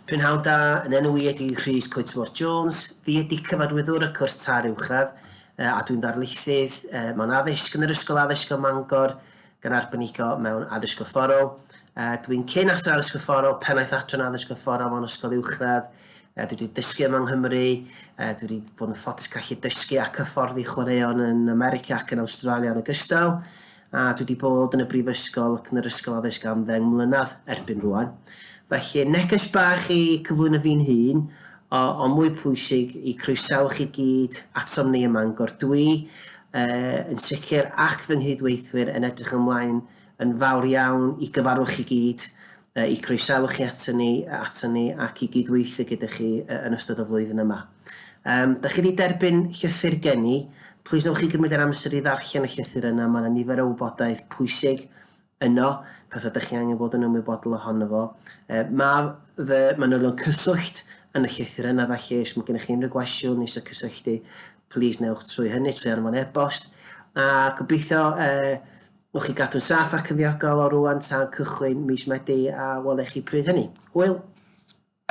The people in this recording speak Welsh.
Prynhawn da, yn enw i ydy Rhys Coetmor Jones, fi ydy cyfarwyddwr y cwrs TAR Uwchradd a dwi'n ddarlithydd mewn addysg yn yr Ysgol Addysg ym Mangor gan arbenigo mewn addysg gorfforol. Dwi'n cyn athro addysg gorfforol, pennaeth adran addysg gorfforol mewn ysgol uwchradd. Dwi wedi dysgu yma yng Nghymru, dwi wedi bod yn ffodus gallu dysgu ac hyfforddi chwaraeon yn America ac yn Awstralia yn ogystal, a dwi wedi bod yn y brifysgol ac yn yr ysgol addysg am ddeng mlynedd erbyn rwan. Felly, neges bach i cyflwyno fi'n hun, ond mwy pwysig i croesawu chi gyd atom ni ym Mangor. Dwi, yn sicr, ac fy nghydweithwyr yn edrych ymlaen yn fawr iawn i gyfarfod chi gyd, i croesawu chi aton ni, aton ni ac i gydweithio gyda chi yn ystod y flwyddyn yma. Um, da chi wedi derbyn llythyr gen i, plis newch chi gymryd yr amser i ddarllen y llythyr yna, mae yna nifer o wybodaeth pwysig yno, pethau da chi angen bod yn ymwybodol ohono fo. Mae fy manylion cyswllt yn y llythyr yna, felly os mae gennych chi unrhyw gwestiwn neu eisiau cysylltu, plis newch trwy hynny, trwy anfon e-bost. A gobeithio Wnewch chi gadw'n saff ac yn ddiogel o rŵan tan cychwyn mis Medi a welai chi pryd hynny. Hwyl!